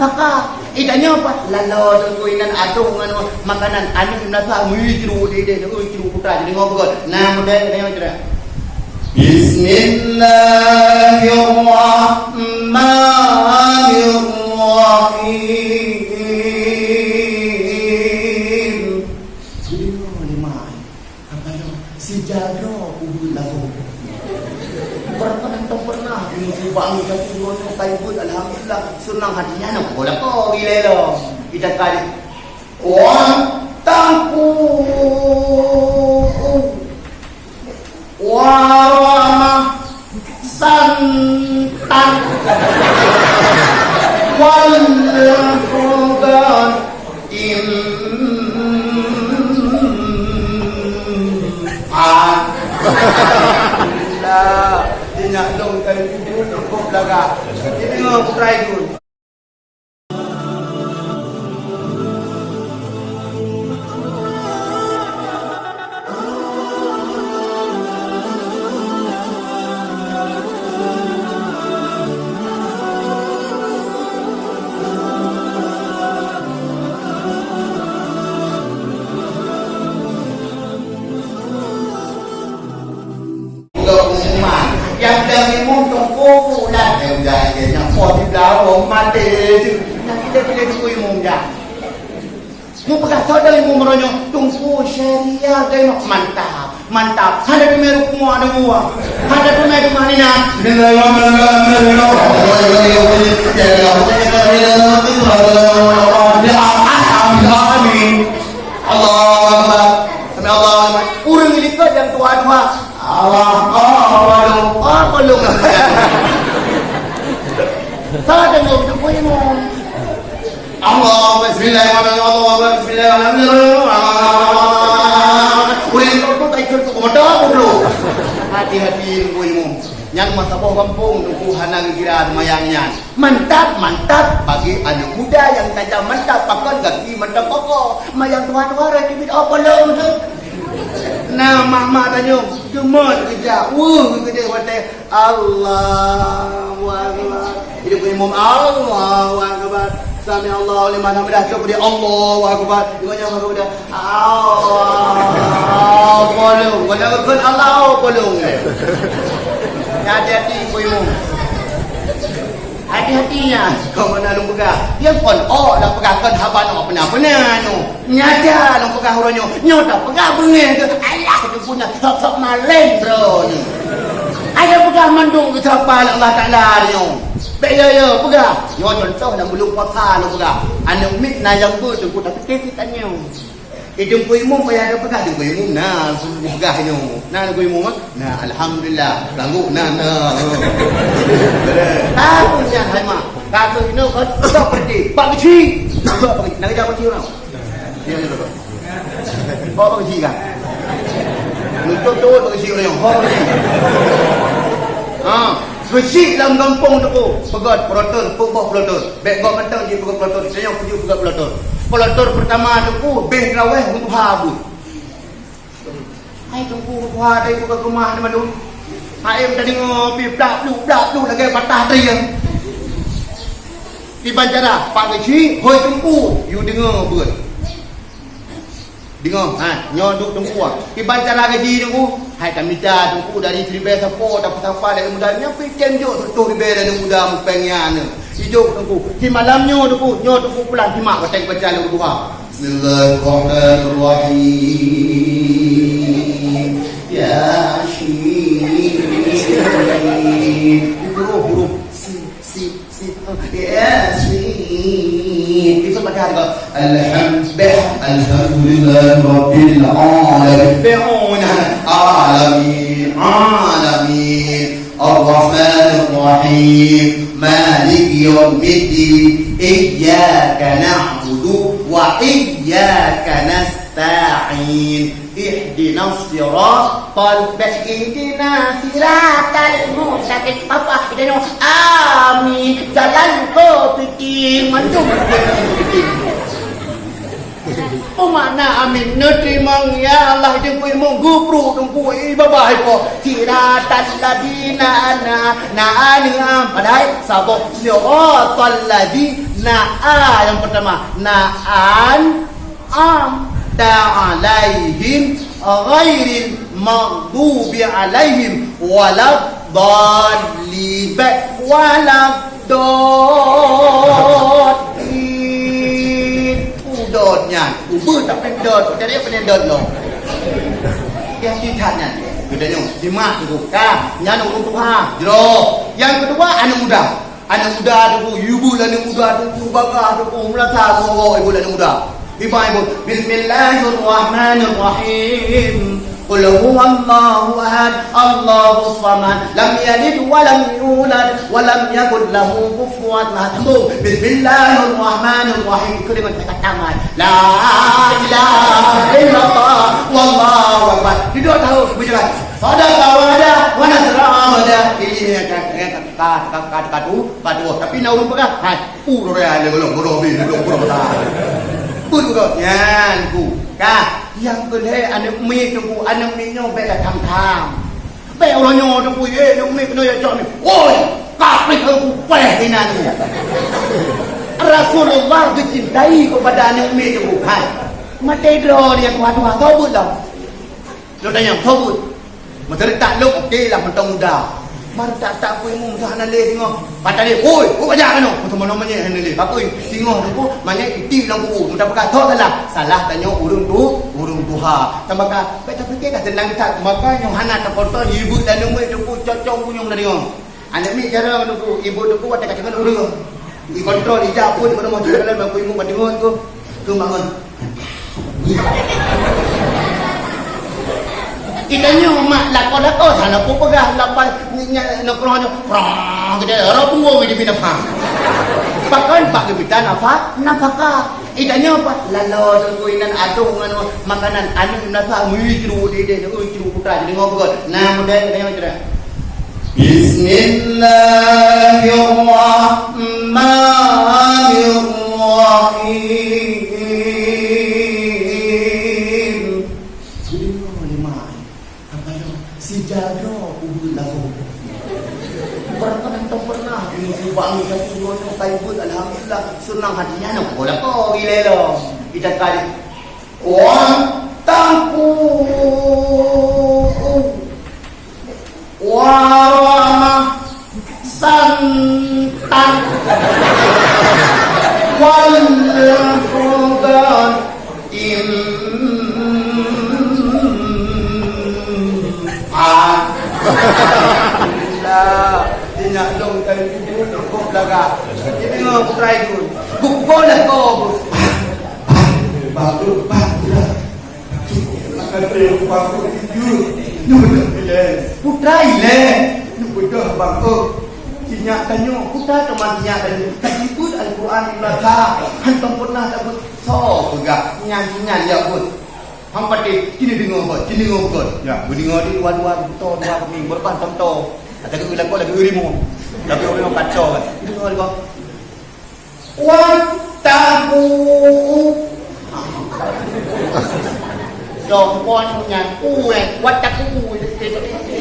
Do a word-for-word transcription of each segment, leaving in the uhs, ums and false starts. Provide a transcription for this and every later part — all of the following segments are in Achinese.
Maka, eh, tanyoe pat? Lalo teungku inan adoh ngon makanan, aneuk meunasah, meucruk di idéh, meucruk putra, jadi ngobrol. Nah, model tanyoe cerita. Bismillahirrahmanirrahim. Apa nama? Sijaroe ubeut lagoe. Pernah, tak pernah. Ini si Bang Jati Wono kai buet, alhamdulillah. Senang hatinya, nak bola kau gila lo. Kita kali. Wah, tangku. Warama santan wal hudan im ah. Lah, dia nak dong dari kubur, cukup lah, Kak. Jadi, dengan putra itu. Bukan pengumuman. Yang dah imum teungku bulan. Eh, udah, eh, nyang poh siblaih, oh, maté je. Nyang kita pilih teungku imum dah. Mu peugah, soe dah imum meuronyong? Teungku Syahrial dah imum. Mantap, mantap. Hana teumé ruku ada buah. Hana teumé rumah nina. Bismillahirrahmanirrahim. Amin. Allahu Akbar. Sami Allahu liman. Ureueng likot nyang tuha-tuha. Allah, oh, oh, oh, oh. Salah dengar, betul pun imum. Allah, bismillahirrahmanirrahim. Allah, bismillahirrahmanirrahim. Weh, kau tu tak ikut tu, kau mata aku dulu. Hati-hati, tunggu imum. Nyan masa boh gampông, tunggu hana geukira seumayang nyan. Mantap, mantap bagi aneuk muda nyang tajam mantap, pakon gaki mantap kokoh. Mayang tuha-tuha rai teubiet, oh, polong tu. Nah, mak-mak tanyong, cuma keujak, weuh, geude watèe, Allahu Akbar. Jadi, imum, Allahu Akbar. Sami Allahu liman hamidah, cok dia, Allahu Akbar. Dia banyak Allahu Akbar. Allahu Akbar. Walau kan Allahu Akbar. Hati-hati, imum. Hati-hati nyan, kon na lôn peugah. Nyang kon, oh, lôn peugah kon haba nyoe, peuna-peuna nyoe. Nyata lôn peugah uroe nyoe, nyoe tapeugah beungéh keu Allah teuh puna, sok-sok malém droe nyoe. Ayo peugah mandum keu sapa lé Allah Taala nyoe. Bèk yo-yo peugah. Nyoe contoh lam buleuen puasa lôn peugah. Aneuk miet na nyang beu teungku, tapi keu tanyoe. Eh, teungku imum payah tapeugah, teungku imum na, peugah nyoe. Na teungku imum, ah? Na, alhamdulillah. Sanggup, na, na. Tahu nyan, hai mak. Kata inoe kan, tak berhenti. Pak Kecil. Pak Kecil. Nak kejar Pak Kecil orang. Ya, ya, ya. Pak Kecil kan? Nutup tu Pak Kecil orang. Pak Kecil. Ha. Keuchik lam gampông teungku, peugöt pelotor, peuet boh pelotor. Bèk gob mantong jipeugöt pelotor, tanyoe peujeuet peugöt pelotor. Pelotor peurtama teungku, bèh traweh meutuha buet. Hai teungku, meutuha dai buka keumah ni mandum. Hai meudeungoe pi blak bluk, blak bluk lagèe patah teuieng. Kiban cara, Pak Keuchik, hôi teungku, yue deungoe beuet. Deungoe, ha, nyoe duek teungku, ah. Kiban cara gaji teungku, hai tamita teungku dari siribèe sapo, tapeusapat lé muda, nyan pih tem jok siratoh ribèe dari muda mupéng nyan. Ijok teungku, simalam nyoe teungku, nyoe teungku pulang simak watèe baca lôn duha. Bismillahirrahmanirrahim. Yasin. Huruf, huruf. Sin, sin. Yasin. Itu pakai harga. Alhamdulillah, alhamdulillahirabbil alamin. Alamin, alamin. Arrahmanirrahim. Maliki yaumiddin. Iyyaka na'budu wa iyyaka nasta'in. Ihdinas siratal, ihdinas siratal mustaqim. Apa? Kita nyoe, amin. Jalan ke piti, mandum ke piti. Peue makna amin? Neuteurimong, ya Allah, teungku imum, geuprok teungku, ié babah ipo. Siratal ladina ana, na, ana, padahai saboh siratal ladi Na a nyang pertama, na an am ta alaihim ghairil maghdubi alaihim waladdallin. Waladdallin. Udot nyan, ubeut tapi dot. Jadi apa yang dot lo? Yang tidak nyan. Kita nyoe simak dulu. Ka, nyan ureueng tuha. Jroh. Yang kedua, aneuk muda. Aneuk muda tu, ibu aneuk muda tu, bagah tu, meulata gawai ibu aneuk muda. Ibu, ibu, bismillahirrahmanirrahim. Qul huwallahu ahad, Allahus samad, lam yalid wa lam yulad, wa lam yakul lahu kufuwan ahad. Sambung. Bismillahirrahmanirrahim. Ikut dengan kata tamat. La ilaha illallah, wallahu akbar. Tidak tahu berjalan. Sadaqa wa'dah, wa nasra abdah. Ini yang kata, kata, kata, kata, kata, kata, tapi na ureueng peugah, hai. Ureueng le golom bodoh bi, bodoh bodoh mata. Betul ke? Nyan ku. Ka, nyang keu lhèe aneuk miet tu ku, aneuk miet nyoe bèk ka tham-tham. Bèk uroe nyoe tu ku, eh, aneuk miet keunoe ya cok ni. Oi, ka pih ku pèh inan ni. Rasulullah geucintai kepada aneuk miet tu ku. Hai. Maté droe dia tuha-tuha, kau buet lah. Lôn tanyong, soe buet? Meuseureutak lôn, oke lah, mantong muda. Meuseureutak-seureutak peue ilmu, meuseureutak hana lé singoh. Bak tadi, "Woi, woi, bajak keunoe." Meuseumanoe manyét hana lé. Pakon singoh tu, manyét iti lam kubu. Meuta peugah, "Soe salah?" Salah tanyoe ureueng tu, ureueng tuha. Tambah ka, bèk tapike ka seunang that. Maka nyoe hana takontrol, ibu dan umi tu cocok kunyong dari nyoe. Aneuk miet cara nunggu, ibu nunggu watèe ka deungon ureueng. Ikontrol ija pun pada masa dalam aku ibu pada ngon tu. Tu bangun. Itanyoe mak lakoe-lakoe sana pun peugah lapan nyoe nyoe nyoe prong nyoe. Prong gede ro punggung di binatang. Pakon pak geubita nafak, nafakah. Itanyoe pat lalo teuku inan adoh ngon makanan aneuk nasa mui curu di deh, ui curu putra jadi ngobot. Nah, model itanyoe cerah. Bismillahirrahmanirrahim. Jadi, oh, lima. Apa ya? Si jaga ubit lagu. Pernah atau pernah ini si bangi tapi nyonya kai buat, alhamdulillah, senang hatinya nak bola kau gila lo. Kita kali. Wa taqu. Wa rama santan. Wal hudan. Im. Ah. Alhamdulillah. Inyak dong dari kubur, kubur belakang. Jadi, ngau putra itu. Kubur lah kau. Bagus, bagus. Maka dia lupa aku tidur. Lu betul, Ile. Putra Ile. Lu betul, Bang. Oh, sinyak tanyoe. Putra teman sinyak tanyoe. Tapi pun Al-Quran di belakang. Hantom pernah tak pun. So, peugah. Nyan, nyan, ya pun. Hang patéh, sini deungoe bot, sini deungoe bot. Ya, beudeungoe di dua-dua, buto dua kami, berpan tonto. Kata ke lakoe lagi rimong. Tapi orang yang kacau kan. Deungoe di bawah. Wattaqu. Soe pon nyan, u, eh, wattaqu,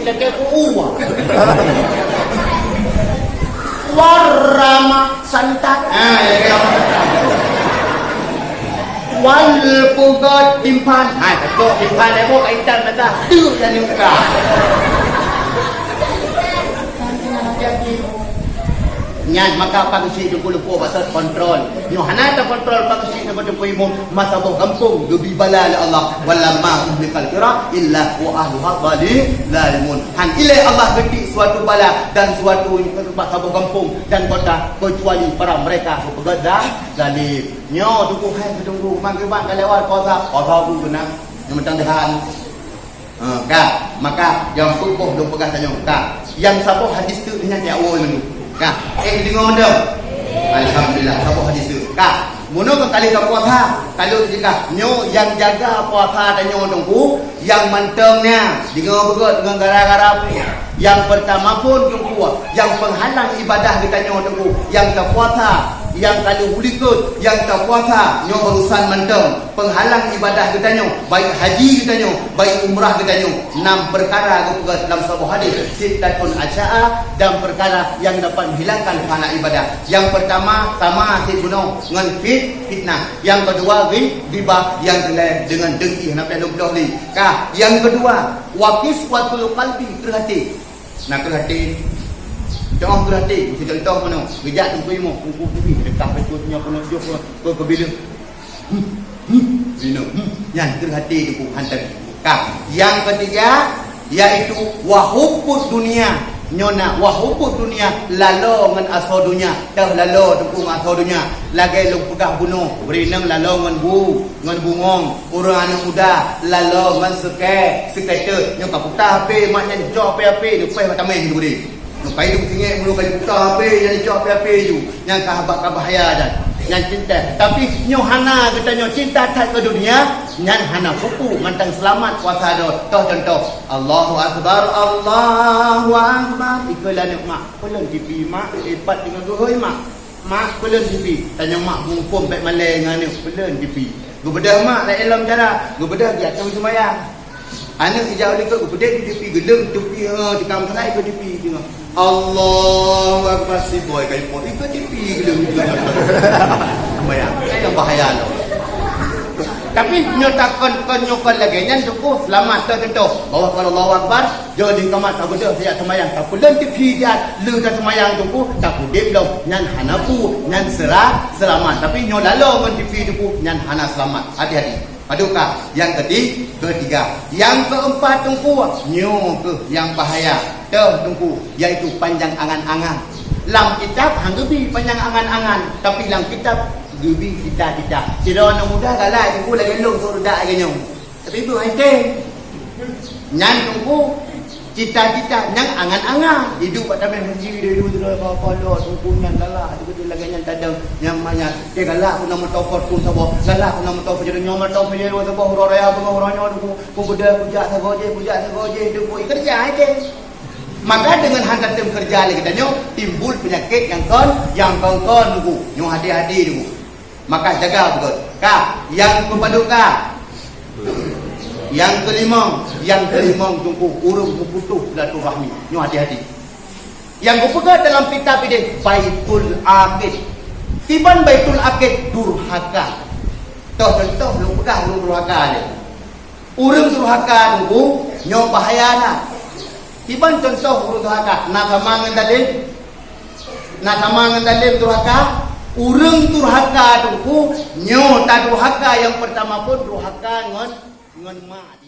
lagèe u, u. Warama santat. Ah, ya, ya. Wal pugot timphan. Hai, betul, timphan, eh, bu, kaitan mata. Tu, dan ni muka. Nyan maka pageusi teungku lupo pasal kontrol. Nyoe hana takontrol pageusi teungku imum masa boh gampông geubi bala lé Allah. Walamma uhlikal qura illa wa ahluha zali-, zalimun. Han ilée Allah geuti suatu bala dan suatu masa boh gampông dan kota kecuali para mereka geupeugah za-, zalim. Nyoe teungku hai teungku mangkeuban ka lewat kuasa, kuasa tu beuna. Nyang mantong deuhan. Ha, ka. Maka nyang peuboh lôn peugah tanyoe, ka. Nyang saboh hadis tu nyan tiap woe meunyoe. Ka. Eh, deungoe mantong? Alhamdulillah, saboh hadis tu. Ka. Meunyoe ka kali ka puasa, kalau jika nyoe nyang jaga puasa tanyoe teungku, nyang mantong nya, deungoe beugöt deungon gara-gara pun. Nyang pertama pun teungku, nyang penghalang ibadah geutanyoe teungku, nyang ka puasa, Nyang ka lheueh buleuen, nyang ka puasa, nyoe urusan mantong. Penghalang ibadah geutanyoe, baik haji geutanyoe, baik umrah geutanyoe. Enam perkara geupeugah dalam saboh hadis, sittatun asya'a, dan perkara yang dapat menghilangkan pahala ibadah. Yang pertama, sama sit bunoe ngon fit-, fitnah. Yang kedua, ghi-, ghibah. Yang ketiga, dengan dengki, hana payah lôn peugah lé. Ka, yang kedua, wa qaswatul qalbi, kreuh até. Na kreuh até. Contoh kreuh até, meusti contoh meunoe. Geujak teungku imoe, teungku teubi, deukah beutôi nyoe keunoe jok, keu, keu, keubileung. Hmm, hmm, inoe, hmm. Nyan kreuh até teungku hantom. Ka. Yang ketiga, yaitu wa hubbud dunya. Nyoe na wa hubbud dunya, lalo ngon asoe donya. Teuh lalo teungku ngon asoe donya. Lagèe lôn peugah bunoe, bri nang lalo ngon bu, ngon bungong. Ureueng aneuk muda lalo ngon seukè-, seukeutôt. Nyoe ka peugah H P, mak nyan cok H P, H P, leupah bak tameng tu deh. Nyoe ka idup singèk meunurot ka peugah H P, nyan cok H P, H P ju. Nyan ka habak ka bahaya nyan. Nyan cinta. Tapi nyoe hana geutanyoe cinta that keu dunia, nyan hana peue-peue mantong seulamat puasa droe. Toh contoh, Allahu Akbar, Allahu Akbar. Ikeu lé aneuk mak, peulon T V mak, ipat deungon geuhôi mak. Mak, peulon T V. Tanyong mak muphom bèk malèe ngon aneuk, peulon T V. Geubeudôh mak laén lom cara, geubeudôh di ateueh seumayang. Aneuk ijak u likot geupeudeh di T V, geuleueng T V, ha, tikam salai keu T V teungoh. Allahu Akbar, si boy ka ipot, ikeu T V geuleueng. Seumayang, kan nyang bahaya lom. Tapi nyoe takon, kon nyoe kon lagèe nyan teungku, seulamat teuh contoh. Bahwa kalau Allahu Akbar, Jeuet di kamat tabeudôh tajak seumayang, tapeulon T V jih, lheueh taseumayang teungku, tapeudeb lom, nyan hana peue, nyan sera-, seulamat. Tapi nyoe lalo ngon T V teungku, nyan hana seulamat. Hati-hati. Padub ka, nyang keuti-, keutiga. Nyang keumpat teungku, nyoe keuh nyang bahaya. Teuh teungku, yaitu panjang angan-angan. Lam kitab han geubi panjang angan-angan, tapi lam kitab geubi cita-cita. Sidroe aneuk muda galak teungku lagèe lôn, seudeuk lagèe nyoe. Tapi beuh hai teh. Nyan teungku, cita-cita nyang angan-angan. Idup bak tameng meuji deh, idup tu dah apa-apa lom, teungku nyan galak, beutôi lagèe nyan tadong. Nyang manyang, teh galak keu na moto Fortuner saboh, galak keu na moto Pajero, nyoe moto Pajero saboh, uroe raya beungoh uroe nyoe teungku, keu beudôh kujak sagoe jih, kujak sagoe jih, teungku, eh, keureuja hai teh. Maka deungon han tatem keureuja lé geutanyoe, timbul peunyakét nyang kon, nyang kon-kon teungku. Nyoe hati-hati teungku. Maka jaga beugöt. Ka, nyang keupadub ka. Nyang keulimong, nyang keulimong teungku ureueng meuputoh silaturahmi. Nyoe hati-hati. Nyang geupeugah dalam kitab ideh Baitul Aqid. Kiban Baitul Aqid durhaka. Toh contoh lôn peugah ureueng durhaka lé. Ureueng durhaka teungku nyoe bahaya that. Kiban contoh ureueng durhaka, na sama ngon dalem. Na sama ngon dalem durhaka, ureueng durhaka teungku, nyoe tadurhaka nyang peurtama phon durhaka ngon, ngon mak.